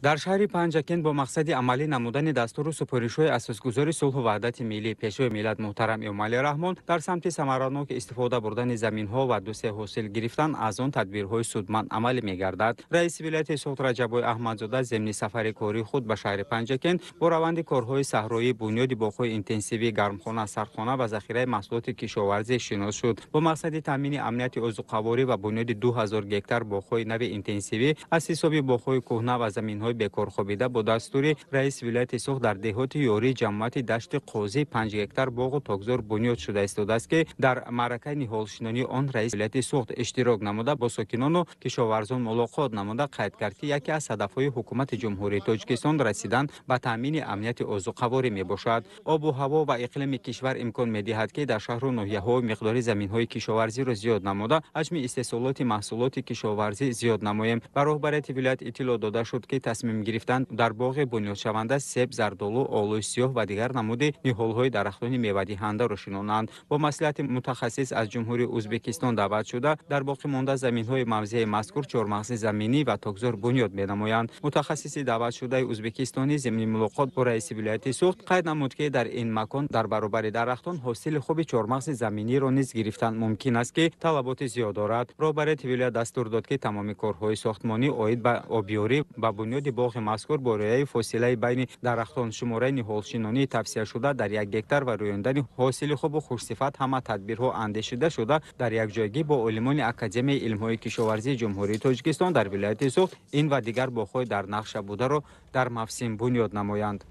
Дар шаҳри Панҷакент бо мақсади амалӣ намудани дастуру супоришҳои асосгузори сулҳу ваҳдати миллӣ, Пешвои миллат муҳтарам Эмомалӣ Раҳмон дар самти самаранок истифода бурдани заминҳо ва дусе ҳосил гирифтан аз он тадбирҳои судманд амалӣ мегардад. Раиси вилояти Суғд Раҷаббой Аҳмадзода зимни сафари кории худ ба шаҳри Панҷакент бо раванди корҳои саҳроӣ, бунёди боғҳои интенсивӣ, гармхона, сардхона ва захираи маҳсулоти кишоварзӣ шинос шуд. Бо мақсади таъмини амнияти озуқаворӣ ва бунёди 2000 гектар боғҳои нави интенсивӣ аз ҳисоби боғҳои кӯҳна ва заминҳои бекорхобида бо дастури раиси вилояти Суғд дар деҳоти Ёрии ҷамоати Дашти Қозӣ 5 гектар боғу токзор бунёд шуда истодааст, ки дар маъракаи ниҳолшинонии он раиси вилояти Суғд иштирок намуда, бо сокинону кишоварзон мулоқот намуда, қайд кард, ки яке аз ҳадафҳои ҳукумати Ҷумҳурии Тоҷикистон расидан ба таъмини амнияти озуқаворӣ мебошад. Обу ҳаво ва иқлими кишвар имкон медиҳад, ки дар шаҳру ноҳияҳо миқдори заминҳои кишоварзиро зиёд намуда, ҳаҷми истеҳсолоти маҳсулоти кишоварзӣ зиёд намоем. Ба роҳбарияти вилоят иттилоъ дода шуд, ки тасмим гирифтан дар боғи бунёдшаванда себ, зардолу, олӯи сиёҳ ва дигар намуди ниҳолҳои дарахтони мевадиҳандаро шинонанд. Бо маслиҳати мутахассис аз Ҷумҳурии Ӯзбекистон даъват шуда, дар боқӣ монда заминҳои мавзеи мазкур чормағзи заминӣ ва токзор бунёд менамоянд. Мутахассиси даъватшудаи ӯзбекистонӣ зимни мулоқот бо раиси вилояти Суғд қайд намуд, ки дар ин макон дар баробари дарахтон ҳосили хуби чормағзи заминиро низ гирифтан мумкин аст, ки талаботи зиёд дорад. Роҳбарияти вилоят дастур дод, ки тамоми корҳои сохтмонӣ оид ба обёрӣ ба бунёди боғи мазкур бо риояи фосилаи байни дарахтон, шумораи ниҳолшинонии тавсияшуда дар 1 гектар ва рӯёндани ҳосили хубу хушсифат ҳама тадбирҳо андешида шуда, дар якҷоягӣ бо олимони Академияи илмҳои кишоварзии Ҷумҳурии Тоҷикистон дар вилояти Суғд ин ва дигар боғҳои дар нақша бударо дар мавсим бунёд намоянд.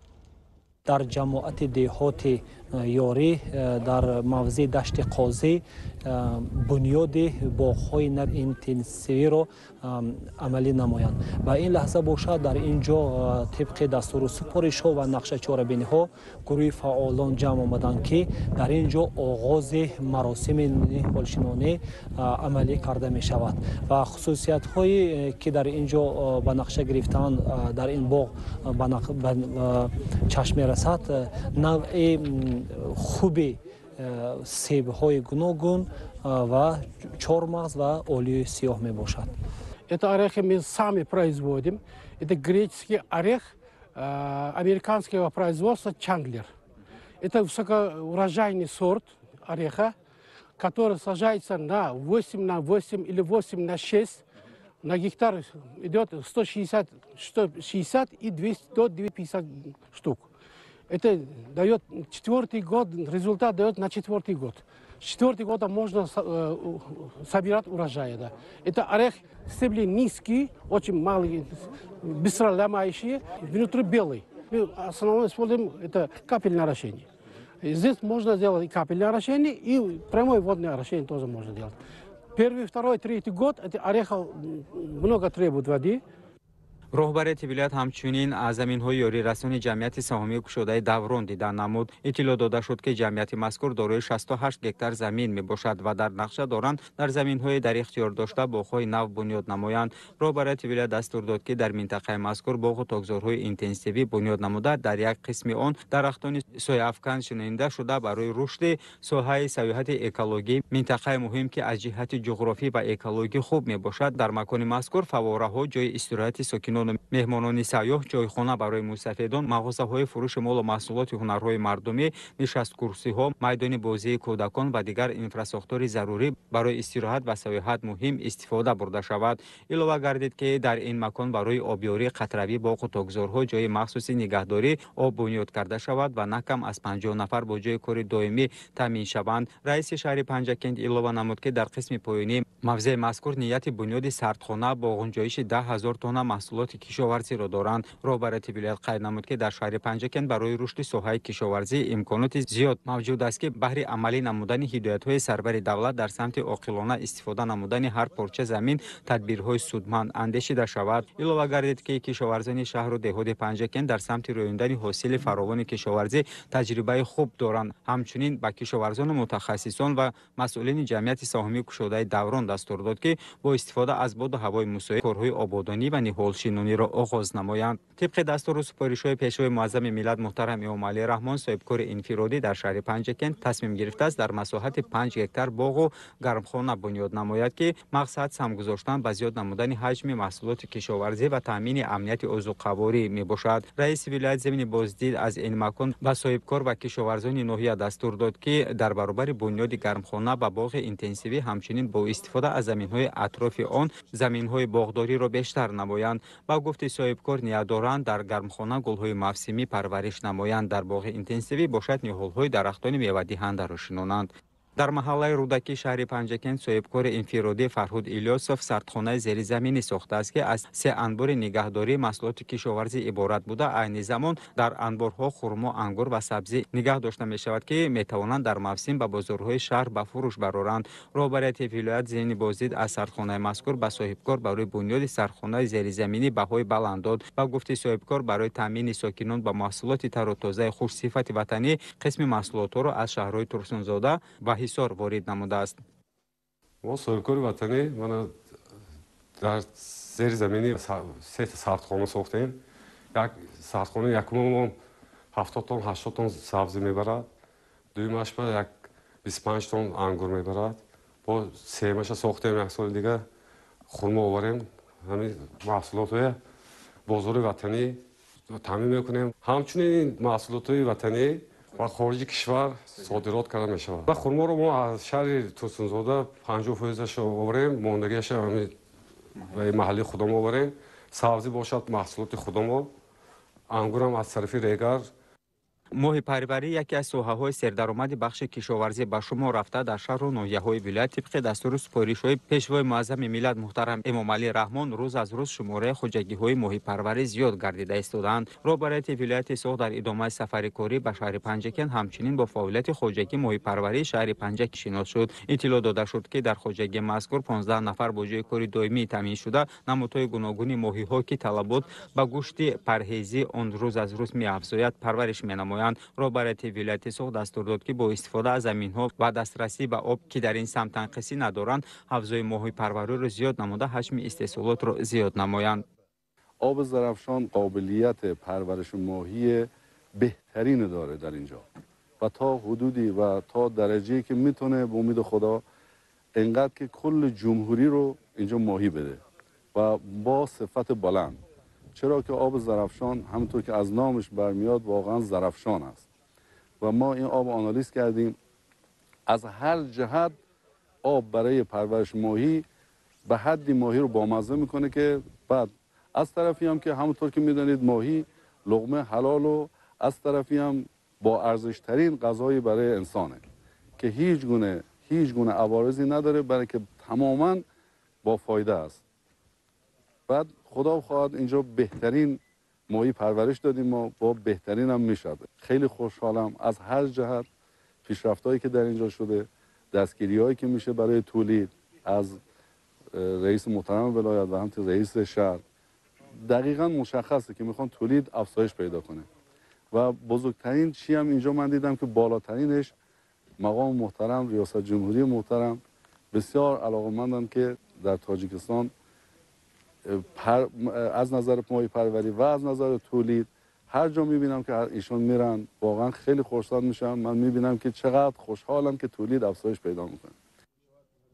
Дар ҷамоати деҳоти Ёрӣ дар мавзеи Дашти Қозӣ бунёди боғҳои интенсивиро амалӣ намоянд ва ин лаҳза бошад, дар ин ҷо тибқи дастуру супоришҳо ва нақша чорабиниҳо гурӯҳи фаъолон ҷамъ омаданд, ки дар ин ҷо оғози маросими ниҳолшинонӣ амалӣ карда мешавад ва хусусиятҳое, ки дар ин ҷо ба нақша гирифтаанд, дар ин боғ ба чашм мерасад: навъи хуби себҳои гуногун ва чормағз ва олии сиёҳ мебошад. Это орехи мы сами производим. Это греческий орех американского производства Чандлер. Это высокоурожайный сорт ореха, который сажается на 8 на 8 или 8 на 6. На гектар идет 160, 160 и 200, до 250 штук. Это дает четвертый год, результат дает на четвертый год. С четвертый года можно собирать урожай. Да. Это орех, стебли низкие, очень малые, быстро ломающие, внутри белый. Мы основное используем это капельное орошение. Здесь можно сделать и капельное орошение, и прямое водное орошение тоже можно делать. Первый, второй, третий год это ореха много требует воды. Роҳбарияти вилоят ҳамчунин аз заминҳои ёрирасони ҷамъияти саҳомии кушодаи Даврон дида намуд. Иттилоъ дода шуд, ки ҷамъияти мазкур дорои 68 гектар замин мебошад ва дар нақша доранд дар заминҳои дар ихтиёр дошта боғҳои нав бунёд намоянд. Роҳбарияти вилоят дастур дод, ки дар минтақаи мазкур боғу токзорҳои интенсивӣ бунёд намуда, дар як қисми он дарахтони сояафкан шинонида шуда, барои рушди соҳаи сайёҳати экологӣ минтақаи муҳим, ки аз ҷиҳати ҷуғрофӣ ва экологӣ хуб мебошад, дар макони мазкур фаввораҳо, ҷои истироҳати сокинон, меҳмонони сайёҳ, ҷойхона барои мусафедон, мағозаҳои фурӯши молу маҳсулоти ҳунарҳои мардумӣ, нишасткурсиҳо, майдони бозии кӯдакон ва дигар инфрасохтори зарурӣ барои истироҳат ва сайёҳат муҳим истифода бурда шавад. Илова гардид, ки дар ин макон барои обёрии қатравӣ боғу токзорҳо ҷои махсуси нигаҳдорӣ об бунёд карда шавад ва на кам аз 50 нафар бо ҷои кори доимӣ таъмин шаванд. Раиси шаҳри Панҷакент илова намуд, ки дар қисми поёнии мавзеи мазкур нияти бунёди сардхона бо ғунҷоиши 10 000 тонна маҳсулоти кишоварзиро доранд. Роҳбарияти вилоят қайд намуд, ки дар шаҳри Панҷакент барои рушди соҳаи кишоварзӣ имконоти зиёд мавҷуд аст, ки баҳри амалӣ намудани ҳидоятҳои сарвари давлат дар самти оқилона истифода намудани ҳар порча замин тадбирҳои судманд андешида шавад. Илова гардид, ки кишоварзони шаҳру деҳоти Панҷакент дар самти рӯёндани ҳосили фаровони кишоварзӣ таҷрибаи хуб доранд. Ҳамчунин ба кишоварзону мутахассисон ва масъулини ҷамъияти саҳомии кушодаи Даврон дастур дод, ки бо истифода аз боду ҳавои мусоид корҳои ободонӣ ва ниҳолшинонӣ шинониро оғоз намоянд. Тибқи дастуру супоришҳои Пешвои Муаззами миллат муҳтарам Эмомалӣ Раҳмон, соҳибкори инфиродӣ дар шаҳри Панҷакент тасмим гирифтааст дар масоҳати 5 гектар боғу гармхона бунёд намояд, ки мақсад сам гузоштан ба зиёд намудани ҳаҷми маҳсулоти кишоварзӣ ва таъмини амнияти озуқаворӣ мебошад. Раиси вилоят зимни боздид аз ин макон ба соҳибкор ва кишоварзони ноҳия дастур дод, ки дар баробари бунёди гармхона ба боғи интенсивӣ ҳамчунин бо истифода аз заминҳои атрофи он заминҳои боғдориро бештар намоянд. Ба гуфти соҳибкор, ният доранд дар гармхона гулҳои мавсимӣ парвариш намоянд, дар боғи интенсивӣ бошад ниҳолҳои дарахтони мевадиҳандаро шинонанд. Дар маҳаллаи Рӯдакӣ шаҳри Панҷакент соҳибкори инфиродӣ Фарҳуд Илёсов сардхонаи зеризаминӣ сохтааст, ки аз се анбори нигаҳдории маҳсулоти кишоварзӣ иборат буда, айни замон дар анборҳо хурмо, ангур ва сабзӣ нигаҳ дошта мешавад, ки метавонанд дар мавсим ба бозорҳои шаҳр ба фурӯш бароранд. Роҳбарияти вилоят зимни боздид аз сардхонаи мазкур ба соҳибкор барои бунёди сардхонаи зеризаминӣ баҳои баланд дод. Ба гуфти соҳибкор, барои таъмини сокинон ба маҳсулоти тару тозаи хушсифати ватанӣ қисми маҳсулотҳоро аз шаҳрҳои Турсунзода ва Ҳисор ворид намудааст. Мо соҳибкори ватанӣ мана дар зери заминӣ се сардхона сохтем. Як сардхона якумамон 70 тонн, 80 тонн сабзӣ мебарад, дуюмаш ба як 25 тонн ангур мебарад. Бо сеюмаша сохтем, як соли дигар хурмо оварем. Ҳамин маҳсулотҳоя бозори ватанӣ таъмин мекунем. Ҳамчунин ин маҳсулотҳои ватанӣ ва хориҷи кишвар содирот карда мешавад. Ва хурморо мо аз шаҳри Турсунзода 50%-ашо оварем, мондагиаша маҳаллии худомо оварем. Сабзӣ бошад маҳсулоти худомо, ангурам аз тарафи Регар. Моҳипарварӣ яке аз соҳаҳои сердаромади бахши кишоварзӣ ба шумор рафта, дар шаҳру ноҳияҳои вилоят тибқи дастуру супоришҳои Пешвои Муаззами миллат муҳтарам Эмомалӣ Раҳмон рӯз аз рӯз шумораи хоҷагиҳои моҳипарварӣ зиёд гардида истодаанд. Роҳбарияти вилояти Суғд дар идомаи сафари корӣ ба шаҳри Панҷакент ҳамчунин бо фаъолияти хоҷагии моҳипарварии шаҳри Панҷак шинос шуд. Иттилоъ дода шуд, ки дар хоҷагии мазкур 15 нафар бо ҷои кори доимӣ таъмин шуда, намудҳои гуногуни моҳиҳо, ки талабот ба гӯшти парҳезӣ он рӯз аз рӯз меафзояд, парвариш менамоянд. Роҳбарияти вилояти Суғд дастур дод, ки бо истифода аз заминҳо ва дастрасӣ ба об, ки дар ин самт танқисӣ надоранд, ҳавзҳои моҳипарвариро зиёд намуда, ҳаҷми истеҳсолотро зиёд намоянд. Об Зарафшон қобилият парвариши моҳии беҳтарин дорад дар инҷо ва то ҳудуди ва то дараҷае ки метавонад ба умеди Худо инқадр ки кулли ҷумҳурӣ ро инҷо моҳӣ бده ва бо сифати баланд. Чаро ки об Зарафшон ҳамонтавр ки аз номаш бармеояд воқеан зарафшон аст ва мо ин об анализ кардем. Аз ҳар ҷиҳат об барои парвариши моҳӣ ба ҳадди моҳӣ ро бомазза мекунад, ки баъд аз тарафи ҳам ки ҳамонтавр ки медонед моҳӣ луқмаи ҳалол ва аз тарафи ҳам бо арзиштарин ғизои барои инсоне ки ҳеҷ гуна عوارضی надорад, барои ки тамоман бо фоида аст. Баъд худо хоҳад инҷо беҳтарин моҳӣ парвариш додем, мо бо беҳтарин ҳам мешавад. Хеле хушҳолам аз ҳар ҷиҳат пешрафтҳое ки дар инҷо шуда, дастгириҳое ки мише барои тулид аз раиси муҳтарами вилоят ва ҳамчунин раиси шаҳр дақиқан мушаххасе ки мехоҳанд тулид афзоиш пайдо кунад. Ва бузургтарин чӣ ҳам инҷо ман дидам ки болотаринаш мақоми муҳтарам риёсати ҷумҳурии муҳтарам бисёр алоқаманданд ки дар Тоҷикистон аз назари моҳипарварӣ ва аз назари тулид ҳар ҷо мебинам ки эшон меранд, воқеан хеле хурсанд мешавам. Ман мебинам ки чақадр хушҳолам ки тулид афзоиш пайдо мекунад.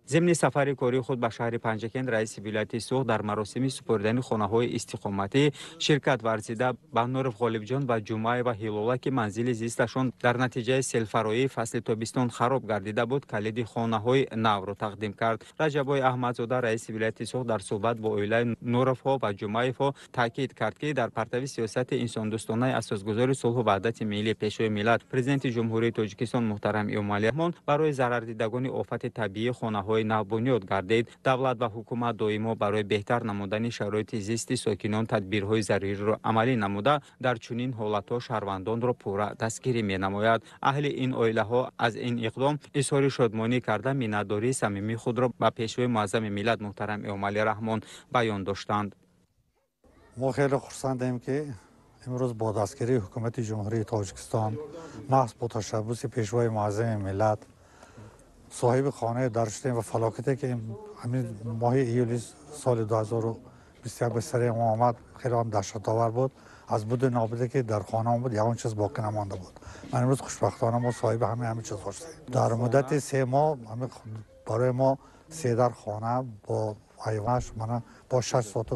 Зимни сафари кории худ ба шаҳри Панҷакент раиси вилояти Суғд дар маросими супоридани хонаҳои истиқоматӣ ширкат варзида ба Нуров Ғолибҷон ва Ҷумъаева Ҳилола, ки манзили зисташон дар натиҷаи селфароии фасли тобистон хароб гардида буд, калиди хонаҳои навро тақдим кард. Раҷаббой Аҳмадзода, раиси вилояти Суғд, дар суҳбат бо оилаи Нуровҳо ва Ҷумъаевҳо таъкид кард, ки дар партави сиёсати инсондӯстонаи асосгузори сулҳу ваҳдати миллӣ, Пешвои миллат, Президенти Ҷумҳурии Тоҷикистон муҳтарам Эмомалӣ Раҳмон барои зарардидагони офати табиӣ хонаҳои нав бунёд гардид. Давлат ва ҳукумат доимо барои беҳтар намудани шароити зисти сокинон тадбирҳои заруриро амалӣ намуда, дар чунин ҳолатҳо шаҳрвандонро пурра дастгирӣ менамояд. Аҳли ин оилаҳо аз ин иқдом изҳори шодмонӣ карда, миннатдории самимии худро ба Пешвои Муаззами миллат муҳтарам Эмомалӣ Раҳмон баён доштанд. Мо хеле хурсандем, ки имрӯз бо дастгирии ҳукумати Ҷумҳурии Тоҷикистон, маҳз бо ташаббуси Пешвои Муаззами миллат соҳиби хонае дар шудем ва фалокате ки ҳамин моҳи июли соли 21 به سر ما آمد، خیلی هم دهشت آور بود. از بود و نابوده که در خانه بود یگان چیز باقی نمانده بود. من امروز خوشبختانه ما صاحب همه چیز هستیم. در مدت 3 ماه برای ما 3 در خانه با ایوانش من با 6 سوت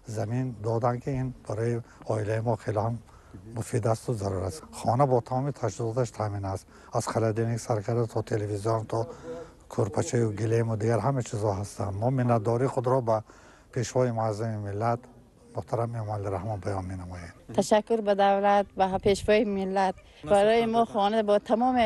زمین دادن که این برای عائله ما خیلی هم مفید است و ضرور است. خانه با تمام تجهیزاتش تامین است، از خلدینک سر کرده تا تلویزیون تا کرپچه و گلیم و دیگر همه چیزها هستند. ما منتداری خود را به پیشوای معظم ملت محترم امامعلی رحمان بیان می‌نماییم. تشکر به دولت و پیشوای ملت برای ما خانه با تمام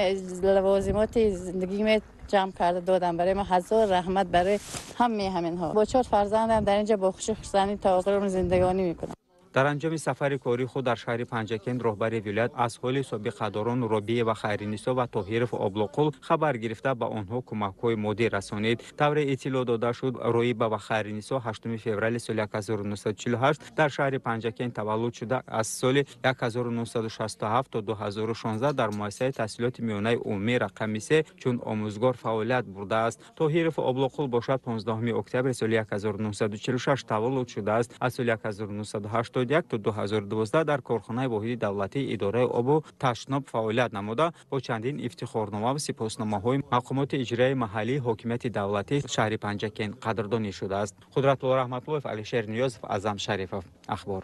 لوازمات زندگی می جمع کرده دادن. برای ما هزار رحمت برای همه همینها. با 4 فرزندم در اینجا با خوشی خوشزنی تا آخر عمر زندگانی میکنم. Дар анҷоми сафари кории худ дар шаҳри Панҷакент роҳбари вилоят аз ҳоли собиқадорон Робиева Хайринисо ва Тоҳиров Облоқул хабар гирифта ба онҳо кӯмакҳои моддӣ расонид. Тавре иттилоъ дода шуд, Роиба ва Хайринисо 8 феврали соли 1948 дар шаҳри Панҷакент таваллуд шуда, аз соли 1967 то 2016 дар муассисаи таҳсилоти миёнаи умумӣ рақами 3 чун омӯзгор фаъолият бурдааст. Тоҳиров Облоқул бошад 15 октябри соли 1946 таваллуд шудааст. Аз соли 1981 то 2012 дар корхонаи воҳиди давлатии идораи обу ташноб фаъолият намуда, бо чандин ифтихорнома ва сипосномаҳои мақомоти иҷроияи маҳаллии ҳокимияти давлатии шаҳри Панҷакент қадрдонӣ шудааст. Қудратулло Раҳматуллоев, Алишер Ниёзов, Аъзам Шарифов. Ахбор.